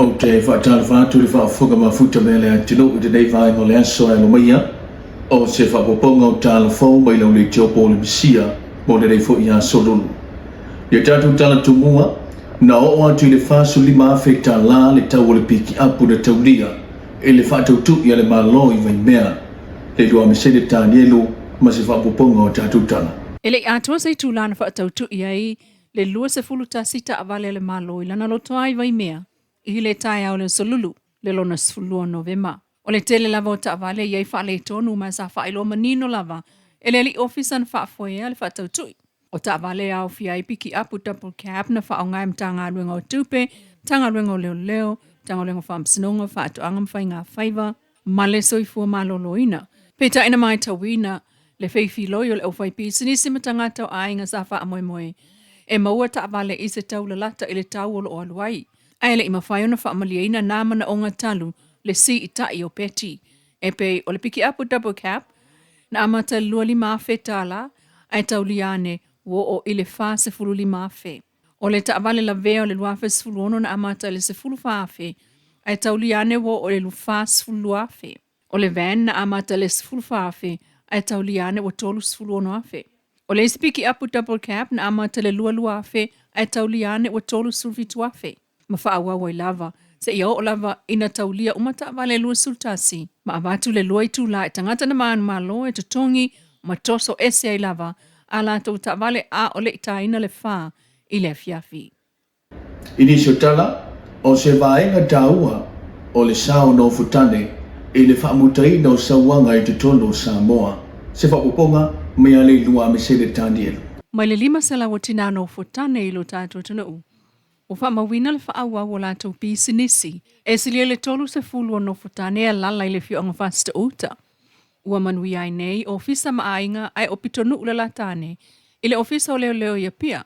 Ou te faatalofa atu i le faafofoga mafuta mai a le atunuu i lenei vaega o le aso e alo maia o se faaopoopoga o tala fou mai lau leitio po o le Misia mo lenei foi aso Lulu. Ia tatou tala tumua, na oo atu i le $45,000 le tau o le pikiapu na taulia i le faatautui a le Malo i Vaimea. Le iloa Mesele Tanielu ma se faaopoopoga o tatou tala. E le i atoa se itula na faatautui ai le 21 taavale a le Malo i lana lotoa i Vaimea i le taeao o le aso Lulu, le lona 12 o Novema. O le tele lava o taavale e i ai faaletonu ma sa faailoa manino lava e le alii ofisa na faafoea le faatautui. O taavale e aofia ai pikiapu double cab na faaaoga e Matagaluega o Tupe, Matagaluega o Leoleo, Matagaluega o Faamasinoga, Faatoaga ma Faiga Faiva, ma le Soifua Maloloina. Peitai na matauina le feifiloi o le aufaipisinisi ma tagata o aiga sa faamoemoe e maua taavale i se tau lalata i le tau o lo o alu ai, ae le i mafai ona faamalieina na manaoga talu le siitai o peti. E pei o le pikiapu double cab na amata i le $25,000 ae taulia ane ua oo i le $45,000. O le taavale lavea o le 2016 na amata i le $14,000 ae taulia ane ua oo i le $42,000. O le van na amata i le $14,000 ae taulia ane ua $36,000. O le isi pikiapu double cab na amata i le $22,000 ae taulia ane ua $37,000. Ma faaauau ai lava seia oo lava ina taulia uma taavale e 21 ma avatu le lua itula i tagata na manumalo e totogi ma toso ese ai lava a latou taavale a o le i taina le 4 i le afiafi. I nisi o tala, o se vaega taua o le sao nofotane i le faamutaina o sauaga i totonu o Samoa. Se faaopoopoga mai a Leilua Mesele Tanielu. Mai le 500 o tinā nofotane i lo tatou atunuu ua faamauina le faaauau o latou pisinisi e silia i le 30 o nofotane e alaala i le afioaga Fasitoo-uta. Ua manuia ai nei ofisa ma aiga ae o pitonuu lalata ane i le ofisa o leoleo i Apia,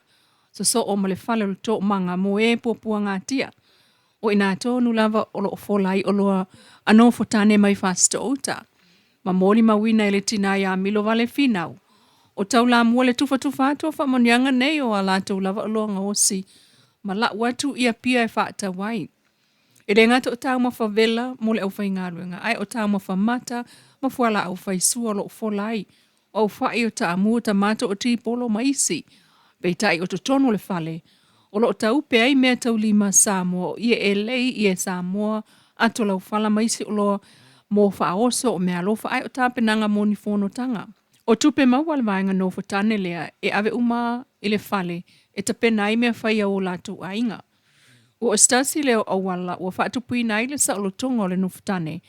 sosoo ma le fale o le toomaga mo e puapuagatia. O i ina tonu lava o lo o fola ai oloa a nofotane mai Fasitoo-uta. Ma molimauina e le tinā ia Milo Vale Finau, o taulamua le tufatufa atu o faamanuiaga nei o a latou lava oloa gaosi ma lau atu i Apia e faatau ai. E le gata o taumafa vela mo le aufaigaluega, ae o taumafa mata ma fualaau faisua o lo o fola ai, o aufai o taamu o tamato o tipolo ma isi. Peitai o totonu o le fale, o lo o taupe ai mea taulima Samoa o ie elei, ie Samoa, ato laufala ma isi oloa mo faaoso o meaalofa ae o tapenaga mo ni fonotaga. O tupe maua a le vaega nofotane lea e ave uma i le fale e tapena ai mea fai a o latou aiga. Ua o se tasi lea o auala ua faatupuina ai le saolotoga o le nofotane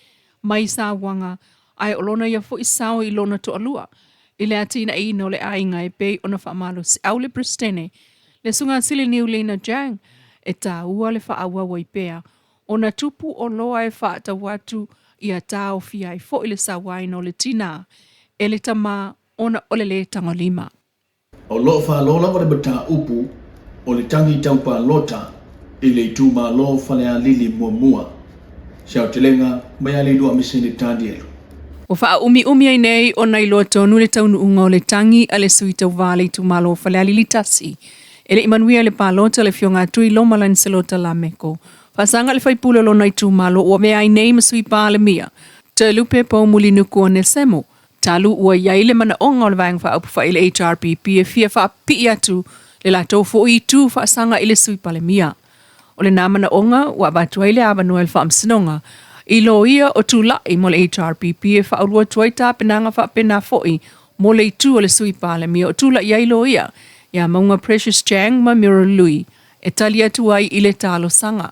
mai sauaga ae o lona ia foi sao i lona toalua i le atinaeina o le aiga e pei ona faamalosiau le Peresetene le Susuga Sili Niulina Jang e taua le faaauau ai pea ona tupu oloa e faatau atu ia taofia ai foi le sauaina o le tinā e le tamā ona o le lē tagolima. O lo o falo lava le mataupu o le tagi tau palota i le itumalo Falealili muamua. Se aotelega mai a Leilua Mesene Tanielu. Ua faaumiumi ai nei ona iloa tonu le taunuuga o le tagi a le sui tauva a le itumalo o Falealili 1 e le i manuia i le palota le Afioga a Tuiloma Lancelota Lameko. Faasaga le faipule o lona itumalo ua avea ai nei ma sui Palemia, Talupe Poumulinuku Onesemo, talu ua i ai le manaoga o le Vaega Faaupufai i le HRPP e fia faapipii atu le latou foi itu faasaga i le Sui Palemia. O lena manaoga ua avatu ai le avanoa i le Faamasinoga i loia o tulai mo le HRPP e faaulu atu ai tapenaga faapena foi mo le itu o le Sui Palemia o tulai ai loia ia Mauga Precious Chang ma Muriel Lui e tali atu ai i le talosaga.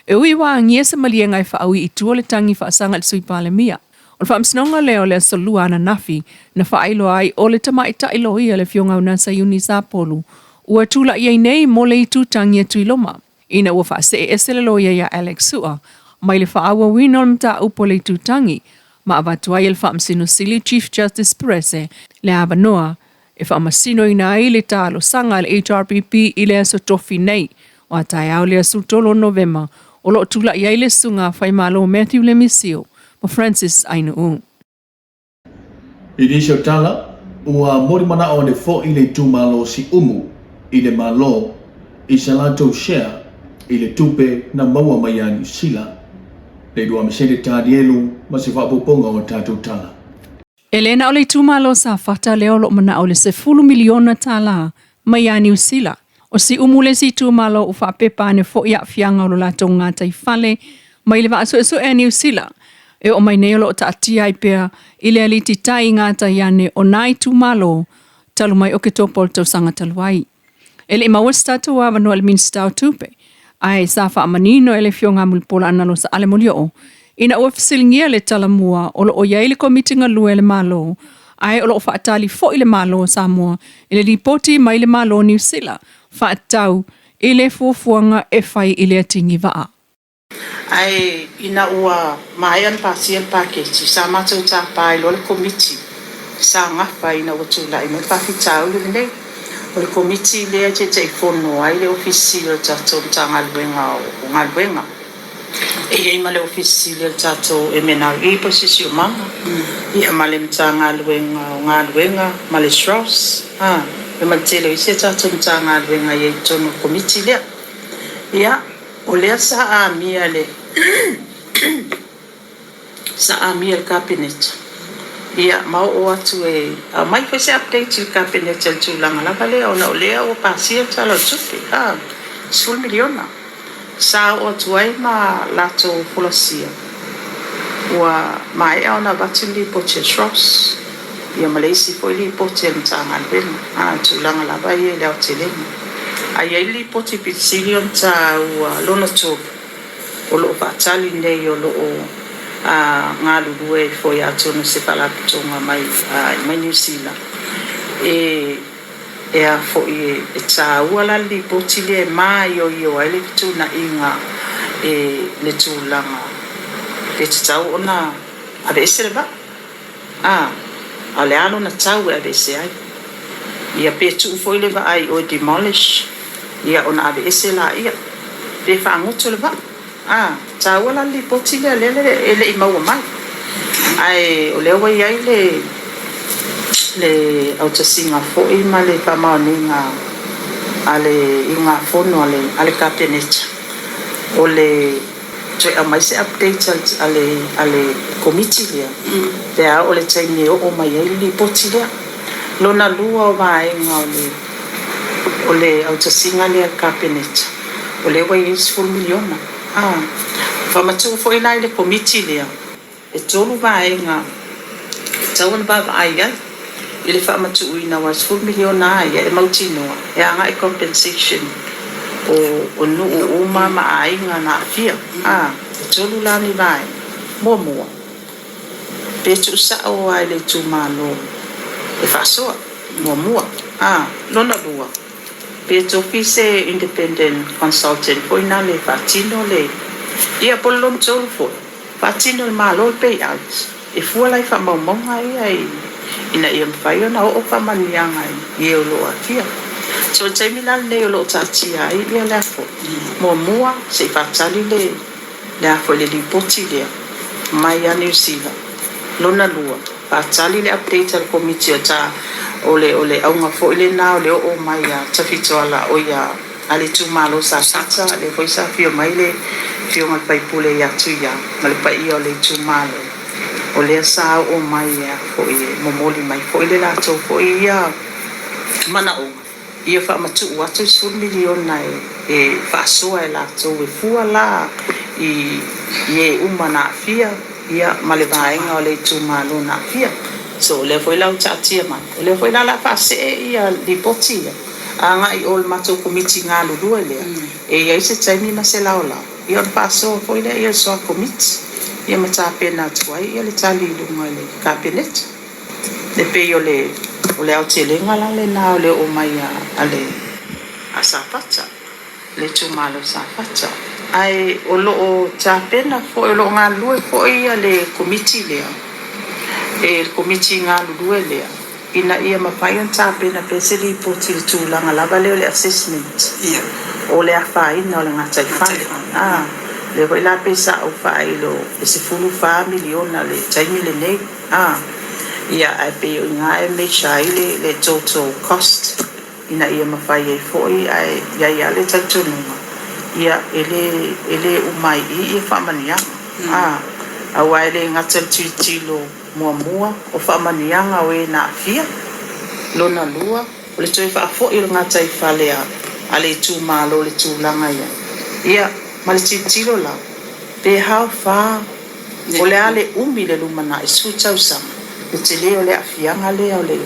E ui ua agia se maliega e faaui i tua le tagi faasaga i le Sui Palemia, O le faamasinoga lea o le aso Lua ananafi na faailoa ai o le tamaitai loia le Afioga Unasa Iuni Sapolu ua tulai ai nei mo le itu tagi a Tuiloma ina ua faasee ese le loia ia Alex Sua mai le faaauauina o le mataupu a le itu tagi ma avatu ai e le Faamasino Sili Chief Justice Perese le avanoa e faamasinoina ai le talosaga a le HRPP i le aso tofi nei o a taeao le aso 3 o Novema o lo o tulai ai le Susuga Faimalo Matthew Lemisio ma Francis Ainuu. I nisi o tala, ua molimanao ane foi le itumalo Siumu i le Malo i sa latou share. i le tupe na maua mai ia Niu Sila. Le Lua Mesene Tanielu ma se faaopoopoga o a tatou tala. E le na o le itumalo o Safata lea o lo o manao i le $10 miliona mai ia Niu Sila. O Siumu le isi itumalo ua faapepa ane foi aafiaga o lo latou gataifale mai le vaa suesue a Niu Sila e oo mai nei o lo o taatia ai pea i le alititai i gatai ane o nā itumalo talu mai Oketopa o le tausaga talu ai. E le i maua se tatou avanoa i le Minisita o Tupe, ae sa faamanino e le Afioga Mulipola Anarosa Ale Molioo ina ua fesiligia le talamua o lo o i ai le Komiti Galue a le Malo, ae o lo o faatali foi le Malo o Samoa i le lipoti mai le Malo o Niu Sila faatatau i le fuafuaga e fai i lea tigi vaa. Ae ina ua maea ona pasia le paketi, sa matou tapa ai loa le Komiti sa gafa ina ua tulai mai le faafitauli lenei. O le Komiti lea e Taitaifono ai le Ofisa Sili o le tatou Matagaluega o Galuega. E i ai ma le Ofisa Sili o le tatou MNRE po o le Siosiomaga, ia ma le Matagaluega o Galuega ma le SROS, ma le tele o isi a tatou Matagaluega e i ai i totonu o le Komiti lea. Ia, o lea sa amia le sa amia le Kapeneta, ia ma oo atu e aumai foi se update i le Kapeneta i le tulaga lava lea ona o lea ua pasia le Tala o le Tupe, $10 miliona. Sa oo atu ai ma latou folasia ua maea ona avatu le lipoti a SROS, ia ma le isi foi lipoti a le Matagaluega, i tulaga lava ia i le aotelega. Ae i ai le lipoti pito sili ona taua lona tolu o lo o faatali nei, o lo o galulue ai foi atonu se faalapotopotoga mai Niu Sila e a foi e taua la le lipoti lea e maioio ai le fetuunaiga e le tulaga pe tatau ona aveese le vaa. A, a o le a lona tau e aveese ai? Ia pe tuu foi le vaa i o e demolish, ia ona aveese laia. Pe faagoto le vaa. A, taua la le lipoti lea, lea e le i maua mai. Ae o lea ua i ai le le autasiga foi ma le faamaoniga a le iugafono a le a le Kapeneta o le toe aumai se update a le a le Komiti lea pe a oo i le taimi e oo mai ai le lipoti lea. Lona lua o vaega o le o le autasiga lea a le Kapeneta, o lea ua i ai le $10 miliona. Faamatuu foi la i le Komiti lea, e tolu vaega e tatau ona vaavaai i ai i le faamatuuina aua e $10 miliona lava ia e mautinoa e agai compensation o nuu uma ma aiga na aafia. E tolu la ni vaega. Muamua, pe tuusao lava i le itumalo e faasoa, muamua. Lona lua, pe tofi se independent consultant foi nale e faatino le, ia po o le lona tolu foi, faatino e le Malo le payout e fua la i faamaumauga ia ina ia mafai ona oo faamanuiaga i e o lo o aafia. So o le taimi la lenei o lo o taatia ai ia le a foi, muamua se i faatali le le a foi le lipoti lea mai ia Niu Sila. Lona lua, faatali le update a le Komiti o ta o le o le auga foi lena o le oo mai a Tafitoala o ia a le itumalo sa Sata, lea foi sa afio mai le afioga i le faipule ia Tuia ma le paia o le itumalo, o lea sa oo mai a foi e momoli mai foi le latou foi ia manaoga ia faamatuu atu le $10 miliona e faasoa e latou e fua la i e uma na aafia ia ma le vaega o le itumalo na aafia. So o lea foi la ua taatia mai, o lea foi la o le a faasee ia lipoti ia agai i o le matou Komiti galulue lea, e i ai se taimi ma se laolao ia ona faasoa foi lea ia le soa Komiti ia ma tapena atu ai ia le tali i luga i le Kapeneta. E pei o le o le aotelega la lena o le oo mai a le a Safata, le itumalo o Safata. Ae o lo o tapena foi, o lo o galulue foi ia le Komiti lea, e le Komiti galulue lea, ina ia mafai ona tapena pea se lipoti i le tulaga lava lea o le assessment o le afaina o le gataifale. O lea foi la pei sa ou faailo e $14 miliona i le taimi lenei. Ia, ae pei o i ina e measure ai le total cost ina ia mafai ai foi, ae i ai lava le talitonuga Ia, e lē, e lē uma ai i i ia faamanuiaga. A, aua e le gata i le tilotilo muamua o faamanuiaga o e na aafia, lona lua, o le toe faafoi o le gataifale a, a le itumalo i le tulaga ia. Ia, ma le tilotilo la, pe how far, o le a le umi i le lumanai, 10 tausaga, le tele o le aafiaga lea o le,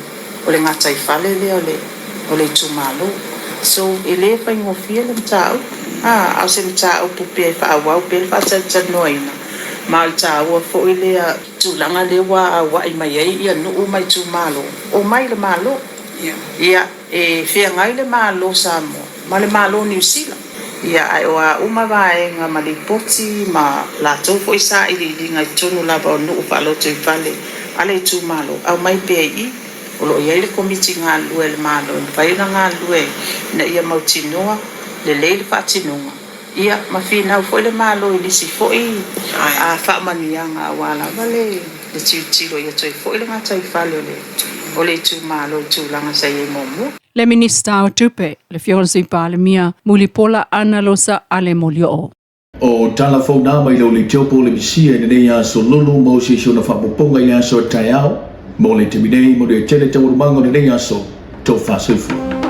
o le gataifale lea o le, o le itumalo. So, e le faigofie le mataupu, a, a o se mataupu pea e faaauau pea le faatalatalanoaina, ma o le taua foi lea tulaga lea ua auai mai ai ia nuu ma itumalo, omai i le Malo. Ia, e feagai le Malo Samoa ma le Malo Niu Sila. Ia, ae o a uma vaega ma lipoti ma latou foi sailiiliga i totonu lava o nuu faalotoifale a le itumalo, aumai pea i i. O lo o i ai le Komiti Galulue a le Malo e mafai ona galulue ina ia mautinoa lelei le faatinoga, ia, ma finau foi le Malo i nisi foi faamanuiaga aua lava le tilotilo ia toe foi le gataifale o le itumalo i tulaga sa i ai muamua. Le Minista o Tupe, le Afioga i le Sui Palemia, Mulipola Anarosa Ale Molioo. O tala fou na mai lau leitio po le misia i lenei aso lulu mo se isi ona faaopoopoga i le aso a taeao mo le taimi nei mo le tele taualumaga o lenei aso. Tofa soifua.